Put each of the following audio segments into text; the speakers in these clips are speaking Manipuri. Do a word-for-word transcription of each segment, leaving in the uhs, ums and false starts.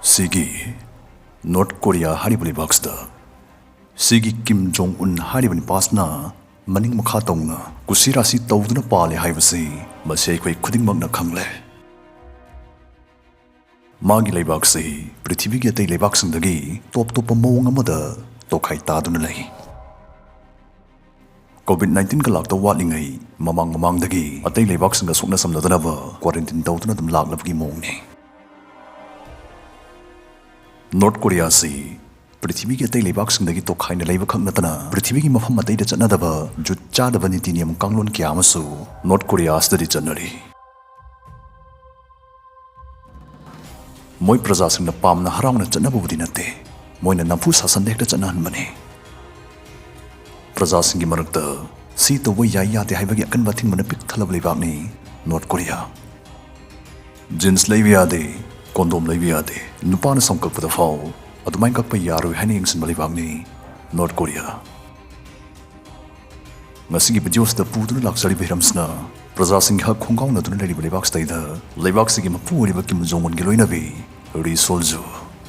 ꯁꯤꯒꯤ ꯅꯣꯔꯠ ꯀꯣꯔꯤꯌꯥ ꯍꯥꯏꯔꯤꯕ ꯂꯩꯕꯥꯛꯁꯤꯗ ꯁꯤꯒꯤ ꯀꯤꯝ ꯖꯣꯡ ꯎꯟ ꯍꯥꯏꯔꯤꯕ ꯅꯨꯄꯥꯁꯤꯅ ꯃꯅꯤꯡ ꯃꯈꯥ ꯇꯧꯅ ꯀꯨꯁꯤꯔꯥꯁꯤ ꯇꯧꯗꯨꯅ ꯄꯥꯜꯂꯤ ꯍꯥꯏꯕꯁꯤ ꯃꯁꯤ ꯑꯩꯈꯣꯏ ꯈꯨꯗꯤꯡꯃꯛꯅ ꯈꯪꯂꯦ꯫ ꯃꯥꯒꯤ ꯂꯩꯕꯥꯛꯁꯤ ꯄ꯭ꯔꯤꯊꯤꯕꯤꯒꯤ ꯑꯇꯩ ꯂꯩꯕꯥꯛꯁꯤꯡꯗꯒꯤ ꯇꯣꯞ ꯇꯣꯞꯄ ꯃꯑꯣꯡ ꯑꯃꯗ ꯇꯣꯈꯥꯏ ꯇꯥꯗꯨꯅ ꯂꯩ꯫ ꯀꯣꯚꯤꯗ ꯅꯥꯏꯟꯇꯤꯟꯒ ꯂꯥꯛꯇꯧ ꯋꯥꯠꯂꯤꯉꯩ ꯃꯃꯥꯡ ꯃꯃꯥꯡꯗꯒꯤ ꯑꯇꯩ ꯂꯩꯕꯥꯛꯁꯤꯡꯒ ꯁꯣꯛꯅ ꯁꯝꯅꯗꯅꯕ ꯀ꯭ꯋꯥꯔꯦꯟꯇꯤꯟ ꯇꯧꯗꯨꯅ ꯑꯗꯨꯝ ꯂꯥꯛꯂꯕꯒꯤ ꯃꯑꯣꯡꯅꯤ꯫ ꯅꯣꯔꯠ ꯀꯣꯔꯤꯌꯥꯁꯤ ꯄ꯭ꯔꯤꯊꯤꯕꯤꯒꯤ ꯑꯇꯩ ꯂꯩꯕꯥꯛꯁꯤꯡꯗꯒꯤ ꯇꯣꯈꯥꯏꯅ ꯂꯩꯕꯈꯛ ꯅꯠꯇꯅ ꯄ꯭ꯔꯤꯊꯤꯕꯤꯒꯤ ꯃꯐꯝ ꯑꯇꯩꯗ ꯆꯠꯅꯗꯕ ꯖꯨꯠ ꯆꯥꯗꯕ ꯅꯤꯇꯤ ꯅꯤꯌꯝ ꯀꯥꯡꯂꯣꯟ ꯀꯌꯥ ꯑꯃꯁꯨ ꯅꯣꯔꯠ ꯀꯣꯔꯤꯌꯥꯁꯤꯗꯗꯤ ꯆꯠꯅꯔꯤ꯫ ꯃꯣꯏ ꯄ꯭ꯔꯖꯥꯁꯤꯡꯅ ꯄꯥꯝꯅ ꯍꯔꯥꯎꯅ ꯆꯠꯅꯕꯕꯨꯗꯤ ꯅꯠꯇꯦ, ꯃꯣꯏꯅ ꯅꯝꯐꯨ ꯁꯥꯁꯟꯗ ꯍꯦꯛꯇ ꯆꯠꯅꯍꯟꯕꯅꯤ꯫ ꯄ꯭ꯔꯖꯥꯁꯤꯡꯒꯤ ꯃꯔꯛꯇ ꯁꯤ ꯇꯧꯕ ꯌꯥꯏ ꯌꯥꯗꯦ ꯍꯥꯏꯕꯒꯤ ꯑꯀꯟꯕ ꯑꯊꯤꯡꯕꯅ ꯄꯤꯛ ꯊꯜꯂꯕ ꯂꯩꯕꯥꯛꯅꯤ ꯅꯣꯔꯠ ꯀꯣꯔꯤꯌꯥ꯫ ꯖꯤꯟꯁ ꯂꯩꯕ ꯌꯥꯗꯦ, ꯀꯣꯟꯗꯣꯝ ꯂꯩꯕ ꯌꯥꯗꯦ, ꯅꯨꯄꯥꯅ ꯁꯝ ꯀꯛꯄꯗ ꯐꯥꯎ ꯑꯗꯨꯃꯥꯏꯅ ꯀꯛꯄ ꯌꯥꯔꯣꯏ ꯍꯥꯏꯅ ꯌꯦꯡꯁꯤꯟꯕ ꯂꯩꯕꯥꯛꯅꯤ ꯅꯣꯔꯠ ꯀꯣꯔꯤꯌꯥ꯫ ꯉꯁꯤꯒꯤ ꯚꯤꯗꯤꯑꯣꯁꯤꯗ ꯄꯨꯗꯨꯅ ꯂꯥꯛꯆꯔꯤꯕ ꯍꯤꯔꯝꯁꯤꯅ ꯄ꯭ꯔꯖꯥꯁꯤꯡꯒꯤ ꯍꯛ ꯈꯣꯡꯒꯥꯎꯅꯗꯨꯅ ꯂꯩꯔꯤꯕ ꯂꯩꯕꯥꯛꯁꯤꯗꯩꯗ ꯂꯩꯕꯥꯛꯁꯤꯒꯤ ꯃꯄꯨ ꯑꯣꯏꯔꯤꯕ ꯀꯤꯝ ꯖꯣꯡ ꯎꯟꯒꯤ ꯂꯣꯏꯅꯕꯤ ꯔꯤ ꯁꯣꯜ ꯖꯨ,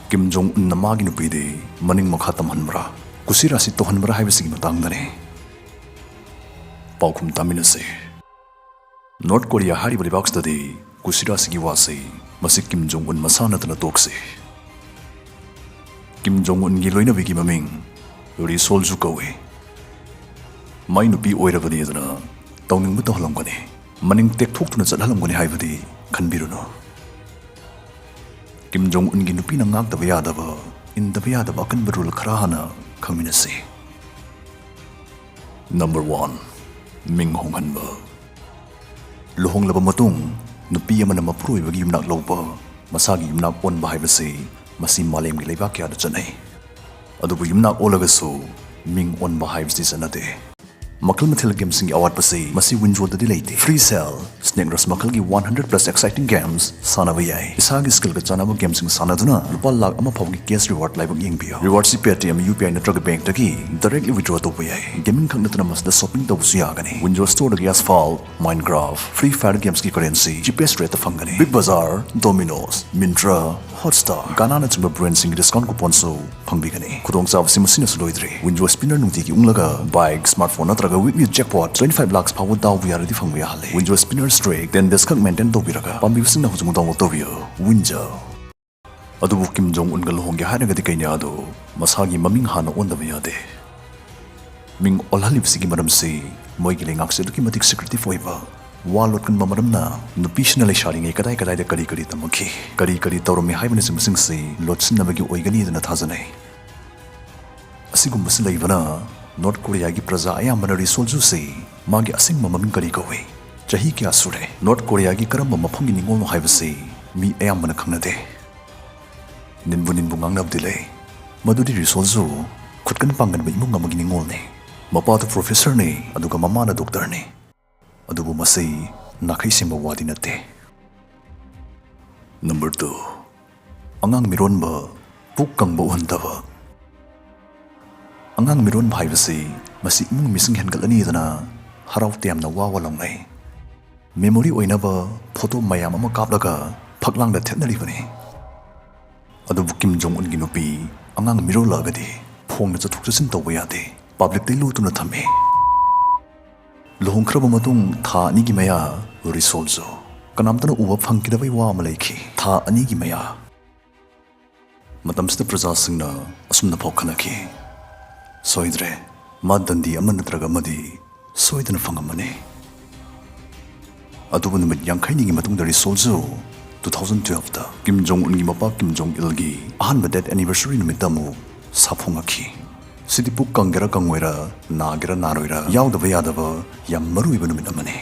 ꯀꯤꯝ ꯖꯣꯡ ꯎꯟꯅ ꯃꯥꯒꯤ ꯅꯨꯄꯤꯗꯤ ꯃꯅꯤꯡ ꯃꯈꯥ ꯇꯝꯍꯟꯕ꯭ꯔꯥ, ꯀꯨꯁꯤꯔꯥꯁꯤ ꯇꯧꯍꯟꯕ꯭ꯔꯥ ꯍꯥꯏꯕꯁꯤꯒꯤ ꯃꯇꯥꯡꯗꯅꯤ꯫ ꯄꯥꯎꯈꯨꯝ ꯇꯥꯃꯤꯟꯅꯁꯤ꯫ ꯅꯣꯔꯠ ꯀꯣꯔꯤꯌꯥ ꯍꯥꯏꯔꯤꯕ ꯂꯩꯕꯥꯛꯁꯤꯗꯗꯤ ꯀꯨꯁꯤꯔꯥꯁꯤꯒꯤ ꯋꯥꯁꯤ ꯃꯁꯤ ꯀꯤꯝ ꯖꯣꯡ ꯎꯟ ꯃꯁꯥ ꯅꯠꯇꯅ ꯇꯣꯛꯁꯤ꯫ ꯀꯤꯝ ꯖꯣꯡ ꯎꯟꯒꯤ ꯂꯣꯏꯅꯕꯤꯒꯤ ꯃꯃꯤꯡ ꯔꯤ ꯁꯣꯜ ꯖꯨ ꯀꯧꯏ꯫ ꯃꯥꯏ ꯅꯨꯄꯤ ꯑꯣꯏꯔꯕꯅꯤ ꯑꯗꯨꯅ ꯇꯧꯅꯤꯡꯕ ꯇꯧꯍꯜꯂꯝꯒꯅꯤ, ꯃꯅꯤꯡ ꯇꯦꯛꯊꯣꯛꯇꯨꯅ ꯆꯠꯍꯜꯂꯝꯒꯅꯤ ꯍꯥꯏꯕꯗꯤ ꯈꯟꯕꯤꯔꯨꯅꯨ꯫ ꯀꯤꯝ ꯖꯣꯡ ꯎꯟꯒꯤ ꯅꯨꯄꯤꯅ ꯉꯥꯛꯇꯕ ꯌꯥꯗꯕ, ꯏꯟꯗꯕ ꯌꯥꯗꯕ ꯑꯀꯟꯕ ꯔꯨꯜ ꯈꯔ ꯍꯥꯟꯅ ꯈꯪꯃꯤꯟꯅꯁꯤ꯫ ꯅꯝꯕꯔ ꯋꯥꯟ, ꯃꯤꯡ ꯍꯣꯡꯍꯟꯕ꯫ ꯂꯨꯍꯣꯡꯂꯕ ꯃꯇꯨꯡ ꯅꯨꯄꯤ ꯑꯃꯅ ꯃꯄꯨꯔꯣꯏꯕꯒꯤ ꯌꯨꯝꯅꯥꯛ ꯂꯧꯕ, ꯃꯁꯥꯒꯤ ꯌꯨꯝꯅꯥꯛ ꯑꯣꯟꯕ ꯍꯥꯏꯕꯁꯤ ꯃꯁꯤ ꯃꯥꯂꯦꯝꯒꯤ ꯂꯩꯕꯥꯛ ꯀꯌꯥꯗ ꯆꯠꯅꯩ꯫ ꯑꯗꯨꯕꯨ ꯌꯨꯝꯅꯥꯛ ꯑꯣꯜꯂꯒꯁꯨ ꯃꯤꯡ ꯑꯣꯟꯕ ꯍꯥꯏꯕꯁꯤ ꯆꯠꯅꯗꯦ꯫ ꯃꯈꯜ ꯃꯊꯦꯜ ꯒꯦꯝꯁꯤꯡꯒꯤ ꯑꯋꯥꯠꯄꯁꯤ ꯃꯁꯤ ꯋꯤꯟꯖꯣꯗꯗꯤ ꯂꯩꯇꯦ꯫ ꯐ꯭ꯔꯤ ꯁꯦꯜ, ꯁ꯭ꯅꯦꯛ ꯔꯁ ꯃꯈꯜꯒꯤ one hundred plus exciting games ꯁꯥꯟꯅꯕ ꯌꯥꯏ꯫ ꯏꯁꯥꯒꯤ ꯁ꯭ꯀꯤꯜꯒ ꯆꯥꯟꯅꯕ ꯒꯦꯝꯁꯤꯡ ꯁꯥꯟꯅꯗꯨꯅ ꯂꯨꯄꯥ ꯂꯥꯛ ꯑꯃ ꯐꯥꯎꯕꯒꯤ ꯀꯦꯁ ꯔꯤꯋꯥꯔꯗ ꯂꯥꯏꯕꯛ ꯌꯦꯡꯕꯤꯌꯨ꯫ ꯔꯤꯋꯥꯔꯗꯁꯤ Paytm, U P I ꯅꯠꯇ꯭ꯔꯒ ꯕꯦꯡꯛꯇꯒꯤ ꯗꯥꯏꯔꯦꯛꯂꯤ ꯋꯤꯗ꯭ꯔꯣ ꯇꯧꯕ ꯌꯥꯏ꯫ ꯒꯦꯃꯤꯡ ꯈꯛ ꯅꯠꯇꯅ ꯃꯁꯤꯗ ꯁꯣꯞꯄꯤꯡ ꯇꯧꯕꯁꯨ ꯌꯥꯒꯅꯤ꯫ ꯋꯤꯟꯖꯣ ꯁ꯭ꯇꯣꯔꯗꯒꯤ ꯑꯦꯁꯐꯥꯜꯠ, ꯃꯥꯏꯟꯀ꯭ꯔꯥꯐ, ꯐ꯭ꯔꯤ ꯐꯥꯌꯔ ꯒꯦꯝꯁꯀꯤ ꯀꯔꯦꯟꯁꯤ ꯆꯤꯄꯦꯁ ꯔꯦꯠꯇ ꯐꯪꯒꯅꯤ꯫ ꯕꯤꯛ ꯕꯖꯥꯔ, ꯗꯣꯃꯤꯅꯣꯁ, ꯃꯤꯟꯇ꯭ꯔꯥ, ꯍꯣꯠꯁ꯭ꯇꯥꯔ, ꯒꯥꯅꯥꯅꯆꯤꯡꯕ ꯕ꯭ꯔꯦꯟꯁꯤꯡꯒꯤ ꯗꯤꯁꯀꯥꯎꯟ ꯀꯨꯄꯣꯟꯁꯨ ꯐꯪꯕꯤꯒꯅꯤ꯫ ꯈꯨꯗꯣꯡꯆꯥꯕꯁꯤ ꯃꯁꯤꯅꯁꯨ ꯂꯣꯏꯗ꯭ꯔꯤ꯫ ꯋꯤꯟꯖꯣ ꯁ꯭ꯄꯤꯟꯅꯔ ꯅꯨꯡꯇꯤꯒꯤ ꯎꯪꯂꯒ ꯕꯥꯏꯛ, ꯁ꯭ꯃꯥꯔꯠꯐꯣꯟ ꯅꯠꯇ꯭ꯔꯒ ꯋꯤꯛꯂꯤ ꯖꯦꯛꯄꯣꯠ ꯇ꯭ꯋꯦꯟꯇꯤ ꯐꯥꯏꯚ ꯂꯥꯛꯁ ꯐꯥꯎꯕ ꯗꯥꯎꯕꯨ ꯌꯥꯔꯗꯤ ꯐꯪꯕ ꯌꯥꯍꯜꯂꯤ꯫ ꯋꯤꯟꯖꯣ ꯁ꯭ꯄꯤꯟꯅꯔ ꯁ꯭ꯇ꯭ꯔꯤꯛ ꯇꯦꯟ ꯗꯦꯖ ꯈꯛ ꯃꯦꯟꯇꯦꯟ ꯇꯧꯕꯤꯔꯒ ꯄꯥꯝꯕꯤꯕꯁꯤꯡꯅ ꯍꯧꯖꯤꯛꯃꯛ ꯗꯥꯎꯟꯂꯣꯗ ꯇꯧꯕꯤꯌꯨ꯫ ꯋꯤꯟꯖꯣ꯫ ꯑꯗꯨꯕꯨ ꯀꯤꯝ ꯖꯣꯡ ꯎꯟꯒ ꯂꯨꯍꯣꯡꯒꯦ ꯍꯥꯏꯔꯒꯗꯤ ꯀꯩꯅꯥꯗꯨ ꯃꯁꯥꯒꯤ ꯃꯃꯤꯡ ꯍꯥꯟꯅ ꯑꯣꯟꯗꯕ ꯌꯥꯗꯦ꯫ ꯃꯤꯡ ꯑꯣꯜꯍꯜꯂꯤꯕꯁꯤꯒꯤ ꯃꯔꯝꯁꯤ ꯃꯣꯏꯒꯤ ꯂꯩꯉꯥꯛꯁꯤ ꯑꯗꯨꯛꯀꯤ ꯃꯇꯤꯛ ꯁꯤꯀ꯭ꯔꯦꯇꯤꯚ ꯑꯣꯏꯕ, ꯋꯥ ꯂꯣꯠꯀꯟꯕ ꯃꯔꯝꯅ ꯅꯨꯄꯤꯁꯤꯡꯅ ꯂꯩꯁꯥꯔꯤꯉꯩ ꯀꯗꯥꯏ ꯀꯗꯥꯏꯗ ꯀꯔꯤ ꯀꯔꯤ ꯇꯝꯃꯛꯈꯤ, ꯀꯔꯤ ꯀꯔꯤ ꯇꯧꯔꯝꯃꯤ ꯍꯥꯏꯕꯅꯆꯤꯡꯕꯁꯤꯡꯁꯤ ꯂꯣꯠꯁꯤꯟꯅꯕꯒꯤ ꯑꯣꯏꯒꯅꯤꯗꯅ ꯊꯥꯖꯅꯩ꯫ ꯑꯁꯤꯒꯨꯝꯕꯁꯤ ꯂꯩꯕꯅ ꯅꯣꯔꯠ ꯀꯣꯔꯤꯌꯥꯒꯤ ꯄ꯭ꯔꯖꯥ ꯑꯌꯥꯝꯕꯅ ꯔꯤ ꯁꯣꯜ ꯖꯨꯁꯤ ꯃꯥꯒꯤ ꯑꯁꯦꯡꯕ ꯃꯃꯤꯡ ꯀꯔꯤ ꯀꯧꯏ, ꯆꯍꯤ ꯀꯌꯥ ꯁꯨꯔꯦ, ꯅꯣꯔꯠ ꯀꯣꯔꯤꯌꯥꯒꯤ ꯀꯔꯝꯕ ꯃꯐꯝꯒꯤ ꯅꯤꯉꯣꯜꯅꯣ ꯍꯥꯏꯕꯁꯤ ꯃꯤ ꯑꯌꯥꯝꯕꯅ ꯈꯪꯅꯗꯦ꯫ ꯅꯤꯟꯕꯨ ꯅꯤꯟꯕꯨ ꯉꯥꯡꯅꯕꯗꯤ ꯂꯩ꯫ ꯃꯗꯨꯗꯤ ꯔꯤ ꯁꯣꯜ ꯖꯨ ꯈꯨꯠꯀꯟ ꯄꯥꯡꯒꯟꯕ ꯏꯃꯨꯡ ꯑꯃꯒꯤ ꯅꯤꯉꯣꯜꯅꯤ꯫ ꯃꯄꯥꯗꯨ ꯄ꯭ꯔꯣꯐꯦꯁꯔꯅꯤ, ꯑꯗꯨꯒ ꯃꯃꯥꯅ ꯗꯣꯛꯇꯔꯅꯤ꯫ ꯑꯗꯨꯕꯨ ꯃꯁꯤ ꯅꯥꯈꯩ ꯁꯦꯡꯕ ꯋꯥꯗꯤ ꯅꯠꯇꯦ꯫ ꯅꯝꯕꯔ ꯇꯨ, ꯑꯉꯥꯡ ꯃꯤꯔꯣꯟꯕ, ꯄꯨꯛ ꯀꯪꯕ ꯎꯍꯟꯗꯕ꯫ ꯑꯉꯥꯡ ꯃꯤꯔꯣꯟꯕ ꯍꯥꯏꯕꯁꯤ ꯃꯁꯤ ꯏꯃꯨꯡ ꯃꯤꯁꯤꯡ ꯍꯦꯟꯒꯠꯂꯅꯤꯗꯅ ꯍꯔꯥꯎ ꯇꯌꯥꯝꯅ ꯋꯥ ꯋꯥ ꯂꯥꯎꯅꯩ꯫ ꯃꯦꯃꯣꯔꯤ ꯑꯣꯏꯅꯕ ꯐꯣꯇꯣ ꯃꯌꯥꯝ ꯑꯃ ꯀꯥꯞꯂꯒ ꯐꯛꯂꯥꯡꯗ ꯊꯦꯠꯅꯔꯤꯕꯅꯤ꯫ ꯑꯗꯨꯕꯨ ꯀꯤꯝ ꯖꯣꯡ ꯎꯟꯒꯤ ꯅꯨꯄꯤ ꯑꯉꯥꯡ ꯃꯤꯔꯣꯜꯂꯛꯑꯒꯗꯤ ꯐꯣꯡꯅ ꯆꯠꯊꯣꯛ ꯆꯠꯁꯤꯟ ꯇꯧꯕ ꯌꯥꯗꯦ, ꯄꯕ꯭ꯂꯤꯛꯇꯩ ꯂꯣꯠꯇꯨꯅ ꯊꯝꯃꯤ꯫ ꯂꯨꯍꯣꯡꯈ꯭ꯔꯕ ꯃꯇꯨꯡ ꯊꯥ ꯑꯅꯤꯒꯤ ꯃꯌꯥ ꯔꯤ ꯁꯣꯜ ꯖꯨ ꯀꯅꯥꯝꯇꯅ ꯎꯕ ꯐꯪꯈꯤꯗꯕꯩ ꯋꯥ ꯑꯃ ꯂꯩꯈꯤ꯫ ꯊꯥ ꯑꯅꯤꯒꯤ ꯃꯌꯥ꯫ ꯃꯇꯝꯁꯤꯗ ꯄ꯭ꯔꯖꯥꯁꯤꯡꯅ ꯑꯁꯨꯝꯅ ꯐꯥꯎ ꯈꯟꯅꯈꯤ, "ꯁꯣꯏꯗ꯭ꯔꯦ, ꯃꯥ ꯗꯟꯗꯤ ꯑꯃ ꯅꯠꯇ꯭ꯔꯒ ꯑꯃꯗꯤ ꯁꯣꯏꯗꯅ ꯐꯪꯉꯝꯃꯅꯤ"꯫ ꯑꯗꯨꯕꯨ ꯅꯨꯃꯤꯠ ꯌꯥꯡꯈꯩꯅꯤꯒꯤ ꯃꯇꯨꯡꯗ ꯔꯤ ꯁꯣꯜ ꯖꯨ ꯇꯨ ꯊꯥꯎꯖꯟ ꯇꯨꯌꯦꯜꯐꯇ ꯀꯤꯝ ꯖꯣꯡ ꯎꯟꯒꯤ ꯃꯄꯥ ꯀꯤꯝ ꯖꯣꯡ ꯏꯜꯒꯤ ꯑꯍꯥꯟꯕ ꯗꯦꯠ ꯑꯦꯅꯤꯚꯔꯁꯔꯤ ꯅꯨꯃꯤꯠꯇ ꯑꯃꯨꯛ ꯁꯥꯐꯣꯡꯉꯛꯈꯤ꯫ ꯁꯤꯗꯤ ꯄꯨꯛ ꯀꯪꯒꯦꯔꯥ ꯀꯪꯉꯣꯏꯔꯥ, ꯅꯥꯒꯦꯔꯥ ꯅꯥꯔꯣꯏꯔꯥ, ꯌꯥꯎꯗꯕ ꯌꯥꯗꯕ ꯌꯥꯝ ꯃꯔꯨ ꯑꯣꯏꯕ ꯅꯨꯃꯤꯠ ꯑꯃꯅꯤ꯫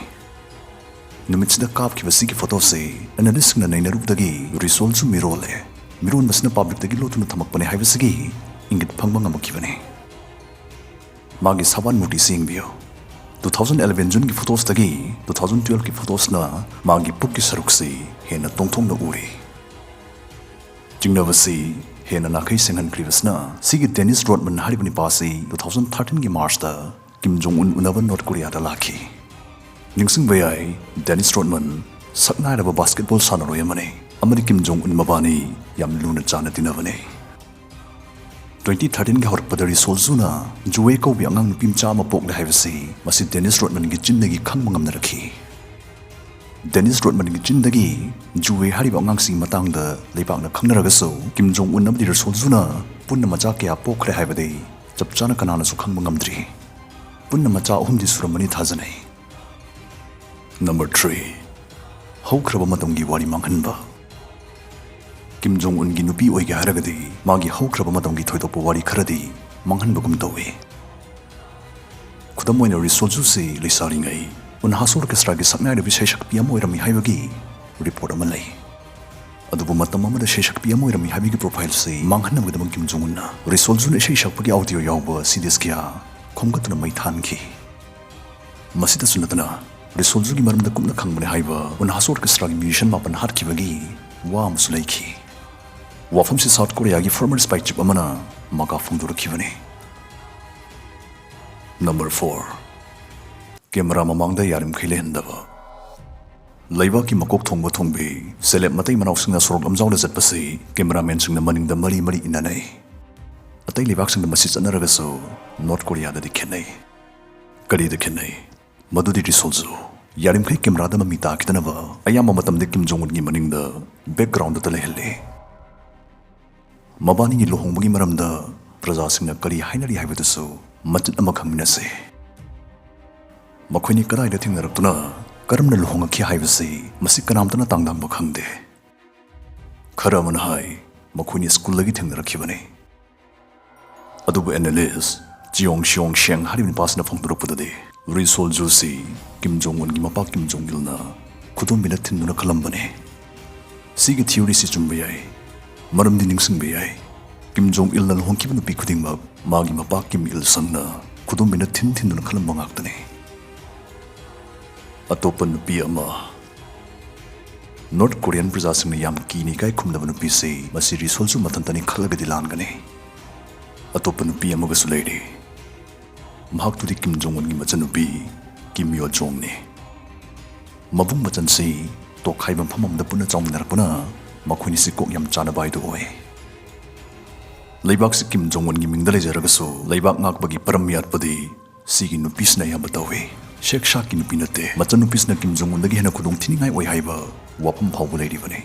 ꯅꯨꯃꯤꯠꯁꯤꯗ ꯀꯥꯞꯈꯤꯕ ꯁꯤꯒꯤ ꯐꯣꯇꯣꯁꯤ ꯑꯦꯅꯥꯂꯤꯁꯁꯤꯡꯅ ꯅꯩꯅꯔꯨꯕꯗꯒꯤ ꯔꯤ ꯁꯣꯜ ꯖꯨ ꯃꯤꯔꯣꯜꯂꯦ, ꯃꯤꯔꯣꯟꯕꯁꯤꯅ ꯄꯕ꯭ꯂꯤꯛꯇꯒꯤ ꯂꯣꯠꯇꯨꯅ ꯊꯝꯃꯛꯄꯅꯦ ꯍꯥꯏꯕꯁꯤꯒꯤ ꯏꯪꯒꯤꯠ ꯐꯪꯕ ꯉꯝꯃꯛꯈꯤꯕꯅꯤ꯫ ꯃꯥꯒꯤ ꯁꯥꯕꯥꯟ ꯃꯨꯔꯇꯤꯁꯤ ꯌꯦꯡꯕꯤꯌꯨ꯫ Two thousand eleven Juneꯒꯤ photosꯇꯒꯤ two thousand twelveꯀꯤ photosꯅ ꯃꯥꯒꯤ ꯄꯨꯛꯀꯤ ꯁꯔꯨꯛꯁꯤ ꯍꯦꯟꯅ ꯇꯣꯡꯊꯣꯛꯅ ꯎꯔꯤ꯫ ꯆꯤꯡꯅꯕꯁꯤ ꯍꯦꯟꯅ ꯅꯥꯈꯩ ꯁꯦꯡꯍꯟꯈ꯭ꯔꯤꯕꯁꯤꯅ ꯁꯤꯒꯤ ꯗꯦꯅꯤꯁ ꯔꯣꯗꯃꯟ ꯍꯥꯏꯔꯤꯕ ꯅꯨꯄꯥꯁꯤ two thousand thirteenꯒꯤ Marchꯇ ꯀꯤꯝ ꯖꯣꯡ ꯎꯟ ꯎꯅꯕ North Koreaꯗ ꯂꯥꯛꯈꯤ꯫ ꯅꯤꯡꯁꯤꯡꯕ ꯌꯥꯏ, ꯗꯦꯅꯤꯁ ꯔꯣꯗꯃꯟ ꯁꯛꯅꯥꯏꯔꯕ basketball ꯁꯥꯟꯅꯔꯣꯏ ꯑꯃꯅꯤ ꯑꯃꯗꯤ ꯀꯤꯝ ꯖꯣꯡ ꯎꯟ ꯃꯕꯥꯅꯤ ꯌꯥꯝ ꯂꯨꯅ ꯆꯥꯟꯅ ꯇꯤꯟꯅꯕꯅꯤ꯫ Twenty thirteenꯒꯤ ꯍꯧꯔꯛꯄꯗ ꯔꯤ ꯁꯣꯜ ꯖꯨꯅ ꯖꯨꯋꯦ ꯀꯧꯕ ꯑꯉꯥꯡ ꯅꯨꯄꯤ ꯃꯆꯥ ꯑꯃ ꯄꯣꯛꯂꯦ ꯍꯥꯏꯕꯁꯤ ꯃꯁꯤ ꯗꯦꯅꯤꯁ ꯔꯣꯗꯃꯟꯒꯤ ꯆꯤꯟꯗꯒꯤ ꯈꯪꯕ ꯉꯝꯅꯔꯛꯈꯤ꯫ ꯗꯦꯅꯤꯁ ꯔꯣꯗꯃꯟꯒꯤ ꯆꯤꯟꯗꯒꯤ ꯖꯨꯋꯦ ꯍꯥꯏꯔꯤꯕ ꯑꯉꯥꯡꯁꯤꯒꯤ ꯃꯇꯥꯡꯗ ꯂꯩꯕꯥꯛꯅ ꯈꯪꯅꯔꯒꯁꯨ ꯀꯤꯝ ꯖꯣꯡ ꯎꯟ ꯑꯃꯗꯤ ꯔꯤ ꯁꯣꯜ ꯖꯨꯅ ꯄꯨꯟꯅ ꯃꯆꯥ ꯀꯌꯥ ꯄꯣꯛꯈ꯭ꯔꯦ ꯍꯥꯏꯕꯗꯤ ꯆꯞ ꯆꯥꯅ ꯀꯅꯥꯅꯁꯨ ꯈꯪꯕ ꯉꯝꯗ꯭ꯔꯤ꯫ ꯄꯨꯟꯅ ꯃꯆꯥ ꯑꯍꯨꯝꯗꯤ ꯁꯨꯔꯝꯃꯅꯤ ꯊꯥꯖꯅꯩ꯫ Number three, ꯍꯧꯈ꯭ꯔꯕ ꯃꯇꯝꯒꯤ ꯋꯥꯔꯤ ꯃꯥꯡꯍꯟꯕ꯫ ꯀꯤꯝ ꯖꯣꯡ ꯎꯟꯒꯤ ꯅꯨꯄꯤ ꯑꯣꯏꯒꯦ ꯍꯥꯏꯔꯒꯗꯤ ꯃꯥꯒꯤ ꯍꯧꯈ꯭ꯔꯕ ꯃꯇꯝꯒꯤ ꯊꯣꯏꯗꯣꯛꯄ ꯋꯥꯔꯤ ꯈꯔꯗꯤ ꯃꯥꯡꯍꯟꯕꯒꯨꯝ ꯇꯧꯏ꯫ ꯈꯨꯗꯝ ꯑꯣꯏꯅ ꯔꯤ ꯁꯣꯜ ꯖꯨꯁꯤ ꯂꯩꯁꯥꯔꯤꯉꯩ ꯎꯟꯍꯥꯁꯣ orchestraꯒꯤ ꯁꯛꯅꯥꯏꯔꯕ ꯏꯁꯩ ꯁꯛꯄꯤ ꯑꯃ ꯑꯣꯏꯔꯝꯃꯤ ꯍꯥꯏꯕꯒꯤ report ꯑꯃ ꯂꯩ꯫ ꯑꯗꯨꯕꯨ ꯃꯇꯝ ꯑꯃꯗ ꯏꯁꯩ ꯁꯛꯄꯤ ꯑꯃ ꯑꯣꯏꯔꯝꯃꯤ ꯍꯥꯏꯕꯒꯤ profileꯁꯤ ꯃꯥꯡꯍꯟꯅꯕꯒꯤꯗꯃꯛ ꯀꯤꯝ ꯖꯣꯡ ꯎꯟꯅ ꯔꯤ ꯁꯣꯜ ꯖꯨꯅ ꯏꯁꯩ ꯁꯛꯄꯒꯤ audio ꯌꯥꯎꯕ CDs ꯀꯌꯥ ꯈꯣꯝꯒꯠꯇꯨꯅ ꯃꯩ ꯊꯥꯍꯟꯈꯤ꯫ ꯃꯁꯤꯗꯁꯨ ꯅꯠꯇꯅ ꯔꯤ ꯁꯣꯜ ꯖꯨꯒꯤ ꯃꯔꯝꯗ ꯀꯨꯞꯅ ꯈꯪꯕꯅꯤ ꯍꯥꯏꯕ ꯎꯟꯍꯥꯁꯣ orchestraꯒꯤ musician ꯃꯥꯄꯟ ꯍꯥꯠꯈꯤꯕꯒꯤ ꯋꯥ ꯑꯃꯁꯨ ꯂꯩꯈꯤ꯫ ꯋꯥꯐꯝꯁꯤ South Koreaꯒꯤ former spy chief ꯑꯃꯅ ꯃꯀꯥ ꯐꯣꯡꯗꯣꯔꯛꯈꯤꯕꯅꯤ꯫ Number four, camera ꯃꯃꯥꯡꯗ ꯌꯥꯔꯤꯃꯈꯩ ꯂꯩꯍꯟꯗꯕ꯫ ꯂꯩꯕꯥꯛꯀꯤ ꯃꯀꯣꯛ ꯊꯣꯡꯕ ꯊꯣꯡꯕꯤ celeb ꯃꯇꯩ ꯃꯅꯥꯎꯁꯤꯡꯅ ꯁꯣꯔꯣꯛ ꯂꯝꯖꯥꯎꯗ ꯆꯠꯄꯁꯤ cameramanꯁꯤꯡꯅ ꯃꯅꯤꯡꯗ ꯃꯔꯤ ꯃꯔꯤ ꯏꯟꯅꯅꯩ꯫ ꯑꯇꯩ ꯂꯩꯕꯥꯛꯁꯤꯡꯗ ꯃꯁꯤ ꯆꯠꯅꯔꯒꯁꯨ North Koreaꯗꯗꯤ ꯈꯦꯠꯅꯩ꯫ ꯀꯔꯤꯗ ꯈꯦꯠꯅꯩ? ꯃꯗꯨꯗꯤ ꯔꯤ ꯁꯣꯜ ꯖꯨ ꯌꯥꯔꯤꯃꯈꯩ cameraꯗ ꯃꯃꯤ ꯇꯥꯈꯤꯗꯅꯕ ꯑꯌꯥꯝꯕ ꯃꯇꯝꯗ ꯀꯤꯝ ꯖꯣꯡ ꯎꯟꯒꯤ ꯃꯅꯤꯡꯗ backgroundꯗ ꯂꯩꯍꯜꯂꯤ꯫ ꯃꯕꯥꯅꯤꯒꯤ ꯂꯨꯍꯣꯡꯕꯒꯤ ꯃꯔꯝꯗ ꯄ꯭ꯔꯖꯥꯁꯤꯡꯅ ꯀꯔꯤ ꯍꯥꯏꯅꯔꯤ ꯍꯥꯏꯕꯗꯨꯁꯨ ꯃꯆꯤꯠ ꯑꯃ ꯈꯪꯃꯤꯟꯅꯁꯤ꯫ ꯃꯈꯣꯏꯅꯤ ꯀꯗꯥꯏꯗ ꯊꯦꯡꯅꯔꯛꯇꯨꯅ ꯀꯔꯝꯅ ꯂꯨꯍꯣꯡꯉꯛꯈꯤ ꯍꯥꯏꯕꯁꯤ ꯃꯁꯤ ꯀꯅꯥꯝꯇꯅ ꯇꯥꯡꯗꯥꯡꯕ ꯈꯪꯗꯦ꯫ ꯈꯔ ꯑꯃꯅ ꯍꯥꯏ ꯃꯈꯣꯏꯅꯤ schoolꯗꯒꯤ ꯊꯦꯡꯅꯔꯛꯈꯤꯕꯅꯤ꯫ ꯑꯗꯨꯕꯨ analyst ꯆꯤꯌꯣꯡ ꯁꯤꯌꯣꯡ ꯁꯦꯡ ꯍꯥꯏꯔꯤꯕ ꯅꯨꯄꯥꯁꯤꯅ ꯐꯣꯡꯗꯣꯔꯛꯄꯗꯗꯤ ꯔꯤ ꯁꯣꯜ ꯖꯨꯁꯤ ꯀꯤꯝ ꯖꯣꯡ ꯎꯟꯒꯤ ꯃꯄꯥ ꯀꯤꯝ ꯖꯣꯡ ꯏꯜꯅ ꯈꯨꯗꯣꯝꯕꯤꯅ ꯊꯤꯟꯗꯨꯅ ꯈꯜꯂꯝꯕꯅꯤ꯫ ꯁꯤꯒꯤ theoryꯁꯤ ꯆꯨꯝꯕ ꯌꯥꯏ, ꯃꯔꯝꯗꯤ ꯅꯤꯡꯁꯤꯡꯕ ꯌꯥꯏ, ꯀꯤꯝ ꯖꯣꯡ ꯏꯜꯅ ꯂꯨꯍꯣꯡꯈꯤꯕ ꯅꯨꯄꯤ ꯈꯨꯗꯤꯡꯃꯛ ꯃꯥꯒꯤ ꯃꯄꯥ ꯀꯤꯝ ꯏꯜ ꯁꯪꯅ ꯈꯨꯗꯣꯝꯕꯤꯅ ꯊꯤꯟ ꯊꯤꯟꯗꯨꯅ ꯈꯜꯂꯝꯕ ꯉꯥꯛꯇꯅꯤ꯫ ꯑꯇꯣꯞꯄ ꯅꯨꯄꯤ ꯑꯃ꯫ ꯅꯣꯔꯠ ꯀꯣꯔꯤꯌꯟ ꯄ꯭ꯔꯖꯥꯁꯤꯡꯅ ꯌꯥꯝ ꯀꯤꯅ ꯏꯀꯥꯏ ꯈꯨꯝꯅꯕ ꯅꯨꯄꯤꯁꯤ ꯃꯁꯤ ꯔꯤꯁꯣꯜꯁꯨ ꯃꯊꯟꯇꯅꯤ ꯈꯜꯂꯒꯗꯤ ꯂꯥꯟꯒꯅꯤ꯫ ꯑꯇꯣꯞꯄ ꯅꯨꯄꯤ ꯑꯃꯒꯁꯨ ꯂꯩꯔꯤ꯫ ꯃꯍꯥꯛꯇꯨꯗꯤ ꯀꯤꯝ ꯖꯣꯡ ꯎꯟꯒꯤ ꯃꯆꯟꯅꯨꯄꯤ ꯀꯤꯝ ꯌꯣ ꯖꯣꯡꯅꯤ꯫ ꯃꯕꯨꯡ ꯃꯆꯟꯁꯤ ꯇꯣꯈꯥꯏꯕ ꯃꯐꯝ ꯑꯃꯗ ꯄꯨꯟꯅ ꯆꯥꯎꯃꯤꯟꯅꯔꯛꯄꯅ ꯃꯈꯣꯏꯅꯤꯁꯤ ꯀꯣꯛ ꯌꯥꯝ ꯆꯥꯅꯕ ꯍꯥꯏꯗꯨ ꯑꯣꯏ꯫ ꯂꯩꯕꯥꯛꯁꯤ ꯀꯤꯝ ꯖꯣꯡ ꯎꯟꯒꯤ ꯃꯤꯡꯗ ꯂꯩꯖꯔꯒꯁꯨ ꯂꯩꯕꯥꯛ ꯉꯥꯛꯄꯒꯤ ꯄꯔꯝ ꯌꯥꯠꯄꯗꯤ ꯁꯤꯒꯤ ꯅꯨꯄꯤꯁꯤꯅ ꯑꯌꯥꯝꯕ ꯇꯧꯏ꯫ ꯁꯦꯛ ꯁꯥꯛꯀꯤ ꯅꯨꯄꯤ ꯅꯠꯇꯦ꯫ ꯃꯆꯟꯅꯨꯄꯤꯁꯤꯅ ꯀꯤꯝ ꯖꯣꯡ ꯎꯟꯗꯒꯤ ꯍꯦꯟꯅ ꯈꯨꯗꯣꯡ ꯊꯤꯅꯤꯡꯉꯥꯏ ꯑꯣꯏ ꯍꯥꯏꯕ ꯋꯥꯐꯝ ꯐꯥꯎꯕ ꯂꯩꯔꯤꯕꯅꯤ꯫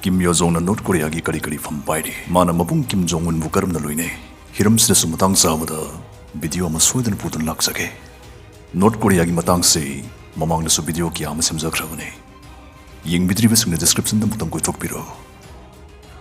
ꯀꯤꯝ ꯌꯣ ꯖꯣꯡꯅ ꯅꯣꯔꯠ ꯀꯣꯔꯤꯌꯥꯒꯤ ꯀꯔꯤ ꯀꯔꯤ ꯐꯝ ꯄꯥꯏꯔꯤ? ꯃꯥꯅ ꯃꯕꯨꯡ ꯀꯤꯝ ꯖꯣꯡ ꯎꯟꯕꯨ ꯀꯔꯝꯅ ꯂꯣꯏꯅꯩ? ꯍꯤꯔꯝꯁꯤꯗꯁꯨ ꯃꯇꯥꯡ ꯆꯥꯕꯗ ꯚꯤꯗꯤꯑꯣ ꯑꯃ ꯁꯣꯏꯗꯅ ꯄꯨꯗꯨꯅ ꯂꯥꯛꯆꯒꯦ꯫ ꯅꯣꯔꯠ ꯀꯣꯔꯤꯌꯥꯒꯤ ꯃꯇꯥꯡꯁꯤ ꯃꯃꯥꯡꯗꯁꯨ ꯚꯤꯗꯤꯑꯣ ꯀꯌꯥ ꯑꯃ ꯁꯦꯝꯖꯈ꯭ꯔꯕꯅꯤ꯫ ꯌꯦꯡꯕꯤꯗ꯭ꯔꯤꯕꯁꯤꯡꯅ ꯗꯤꯁꯀ꯭ꯔꯤꯞꯁꯟꯗ ꯑꯃꯨꯛꯇꯪ ꯀꯣꯏꯊꯣꯛꯄꯤꯔꯣ꯫